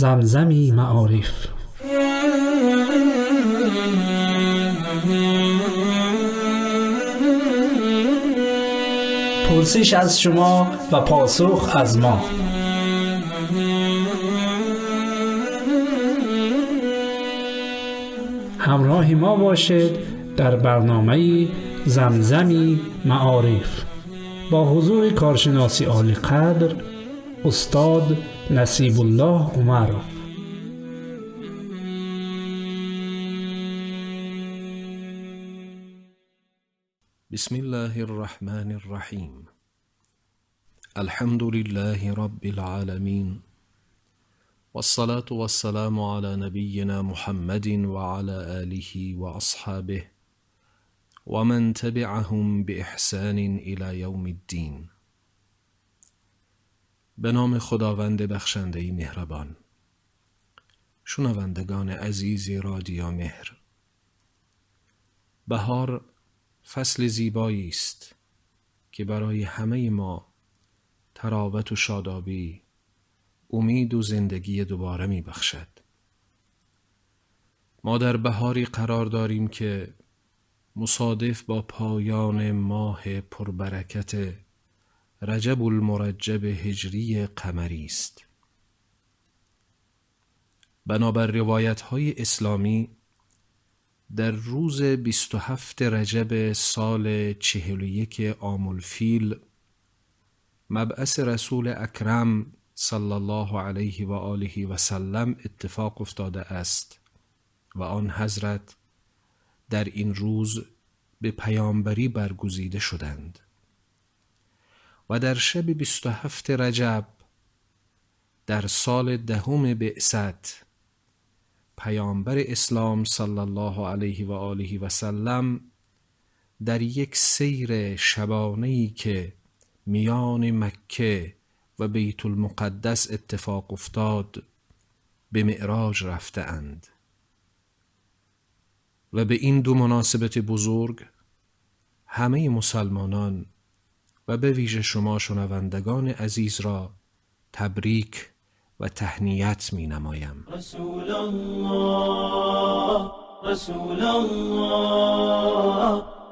Замзами маориф. Пурсиш аз шумо ва посух аз мо. Ҳамроҳи мо бошед дар барномаи Замзами маориф бо ҳузури коршиноси олиқадр устод Насибуллоҳ Умаров. بسم الله الرحمن الرحيم. الحمد لله رب العالمين، والصلاة والسلام على نبينا محمد وعلى آله وأصحابه ومن تبعهم بإحسان إلى يوم الدين. به نام خداوند بخشنده مهربان. شنوندگان عزیز رادیو مهر، بهار فصل زیبایی است که برای همه ما طراوت و شادابی، امید و زندگی دوباره می بخشد. ما در بهاری قرار داریم که مصادف با پایان ماه پربرکت رجب المرجب هجری قمری است. بنابر روایت‌های اسلامی در روز 27 رجب سال 41 عام الفیل مبعث رسول اکرم صلی الله علیه و آله و سلم اتفاق افتاده است و آن حضرت در این روز به پیامبری برگزیده شدند و در شب 27 رجب در سال 10 بعثت پیامبر اسلام صلی الله علیه و آله و سلم در یک سیر شبانه‌ای که میان مکه و بیت المقدس اتفاق افتاد به معراج رفته اند و به این دو مناسبت بزرگ همه مسلمانان و به ویژه شما شنوندگان عزیز را تبریک و تهنیت می نمایم. رسول الله، رسول الله،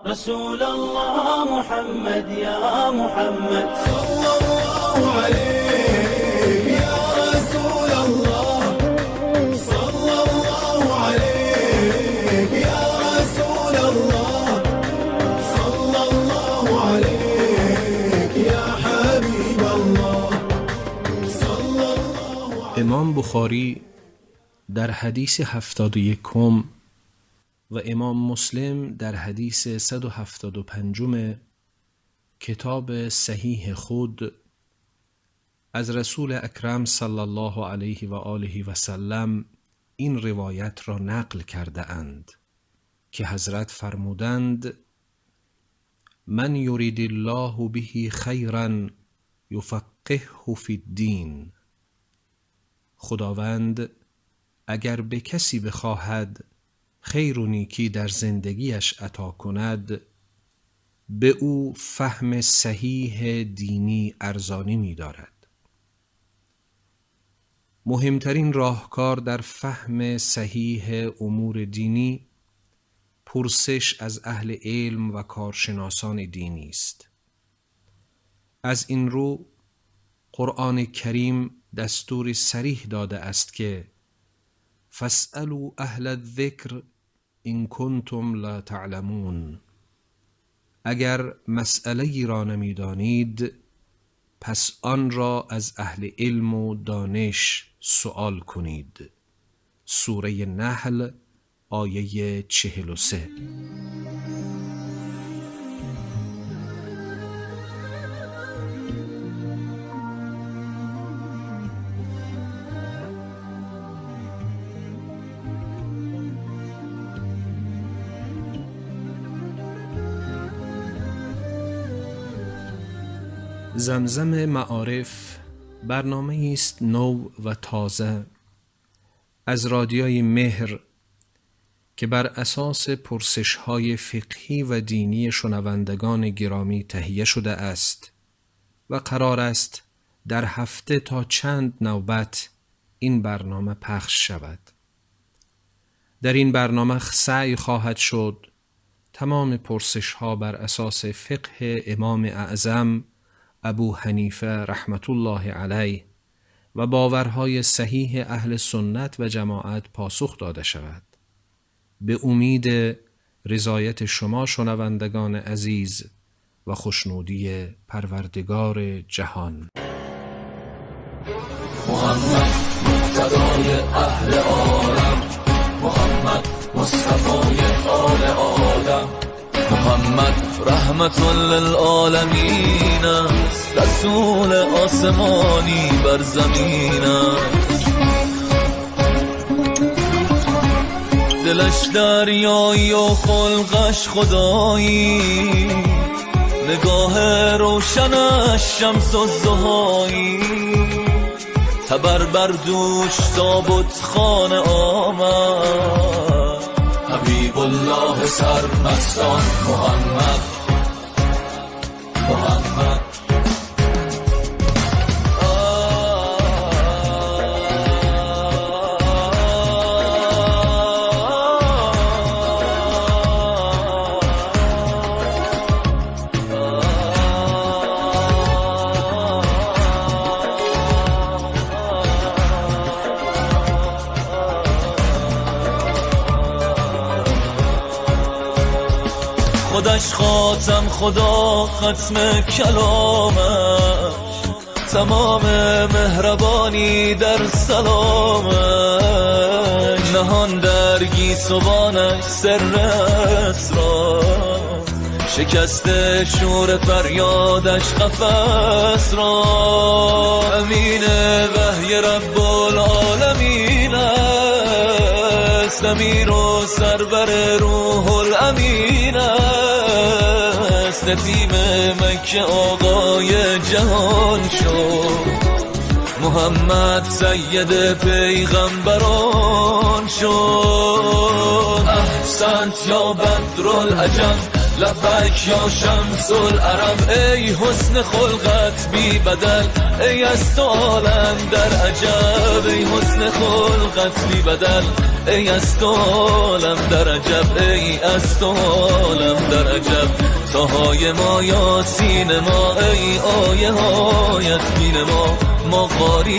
رسول الله محمد یا محمد. صلی الله علیک یا رسول الله، صلی الله علیک یا رسول الله، صلی الله علیک یا حبیب الله. امام بخاری در حدیث 71 و امام مسلم در حدیث 175 کتاب صحیح خود از رسول اکرم صلی الله علیه و آله و سلم این روایت را نقل کرده اند که حضرت فرمودند: من یرید الله به خیرا یفقهه فی الدین. خداوند اگر به کسی بخواهد خیر و نیکی در زندگیش عطا کند، به او فهم صحیح دینی ارزانی می‌دارد. مهمترین راهکار در فهم صحیح امور دینی پرسش از اهل علم و کارشناسان دینی است. از این رو قرآن کریم دستور صریح داده است که فاسألوا اهل الذکر ان کنتم لا تعلمون. اگر مسئله را نمیدانید پس آن را از اهل علم و دانش سوال کنید. سوره نحل آیه 43. زمزم معارف برنامه‌ای است نو و تازه از رادیوی مهر که بر اساس پرسش‌های فقهی و دینی شنوندگان گرامی تهیه شده است و قرار است در هفته تا چند نوبت این برنامه پخش شود. در این برنامه سعی خواهد شد تمام پرسش ها بر اساس فقه امام اعظم ابو حنیفه رحمت الله علیه و باورهای صحیح اهل سنت و جماعت پاسخ داده شود. به امید رضایت شما شنوندگان عزیز و خوشنودی پروردگار جهان. محمد مقتدای اهل عالم، محمد مصطفی آل آدم، محمد رحمت للعالمین است، رسول آسمانی بر زمین است. دلش دریایی و خلقش خدایی، نگاه روشنش شمس الضحایی، تبر بر دوش تا بتخانه آمد، حبیب الله سرمستان محمد محمد. خودش خاتم خدا ختم کلامش، تمام مهربانی در سلامش، نهان در گیسوانش سر اسرار، شکسته شور فریادش قفس را، امین وحی رب العالمین است، امیر و سرور روح الامین است، یتیم مکه آقای جهان شد، محمد سید پیغمبران شد. احسنت یا بدرالعجم، لبیک یا شمس العرب، ای حسن خلقت بی بدل، ای از تو عالم در عجب، ای حسن خلقت بی بدل، ای از تو عالم در عجب، ای از تو عالم در عجب. تاهای ما یاسین ما، ای آیه هایت دین ما، ما قاری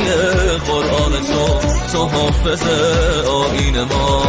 قرآن تو، تو حافظ آیین ما.